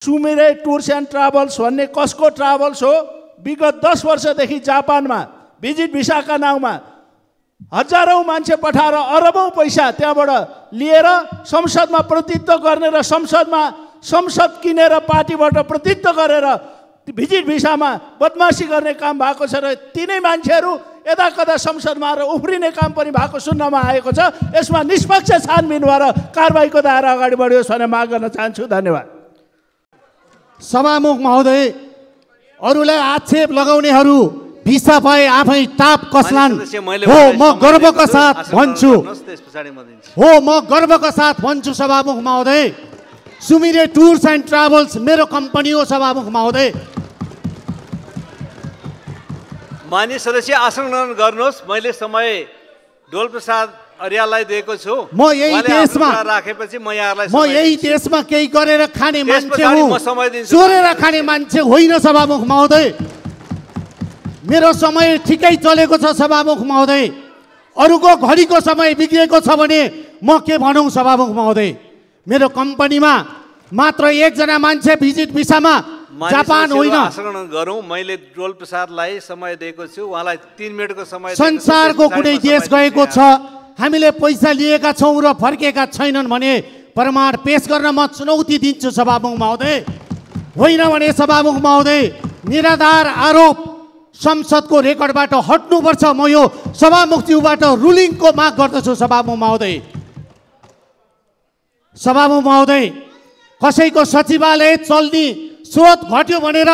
Sumire tours and travels भन्ने कसको travels हो? विगत 10 वर्षदेखि जापानमा भिजिट भिसाका नाउँमा हजारौं मान्छे पठाएर अरबौं पैसा त्यहाँबाट लिएर संसदमा प्रतिनिधित्व गर्ने र संसद किनेर पार्टीबाट प्रतिनिधित्व गरेर भिजिट भिसामा बदमासी गर्ने काम भएको छ र तिनै मान्छेहरू यता कता संसदमा आएर उफ्रिने काम पनि भएको सुन्नमा आएको छ। यसमा निष्पक्ष छानबिन भएर कारबाहीको दायरा अगाडि बढ्योस् भन्ने माग गर्न चाहन्छु। धन्यवाद। सभामुख महोदय, अरूलाई आक्षेप लगाउनेहरू भिसा पाए आफै टाप कसलान् हो, म गर्वका साथ भन्छु। हो, म गर्वका साथ भन्छु सभामुख महोदय, सुमिरे टुर्स एन्ड ट्राभल्स मेरो कम्पनी हो सभामुख महोदय। माननीय सदस्य आसन ग्रहण गर्नुहोस्। मैले समय डोलप्रसाद अर्याललाई दिएको छु। म यही देशमा केही गरेर खाने मान्छे हुँ, चोरेर खाने मान्छे होइन सभामुख महोदय। मेरो समय ठिकै चलेको छ सभामुख महोदय। अरूको घडीको समय बिग्रेको छ भने म के भनौँ सभामुख महोदय। मेरो कम्पनीमा मात्र एकजना मान्छे भिजिट भिसामा जापान होइन। गरौँ, मैले डोलप्रसादलाई समय दिएको छु, उहाँलाई 3 मिनेटको समय। संसारको कुनै देश गएको छ, हामीले पैसा लिएका छौँ र फर्केका छैनन् भने प्रमाण पेश गर्न म चुनौती दिन्छु सभामुख महोदय। होइन भने सभामुख महोदय, निराधार आरोप संसदको रेकर्डबाट हट्नुपर्छ। म यो सभामुखज्यूबाट रुलिङको माग गर्दछु सभामुख महोदय। सभामुख महोदय, कसैको सचिवालय चल्ने स्रोत घट्यो भनेर,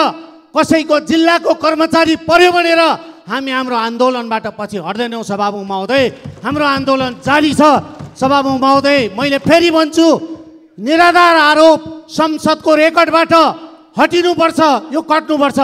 कसैको जिल्लाको कर्मचारी पर्यो भनेर हामी हाम्रो आन्दोलनबाट पछि हट्दैनौँ सभामुख महोदय। हाम्रो आन्दोलन जारी छ सभामुख महोदय। मैले फेरि भन्छु, निराधार आरोप संसदको रेकर्डबाट हटिनुपर्छ, यो कट्नुपर्छ।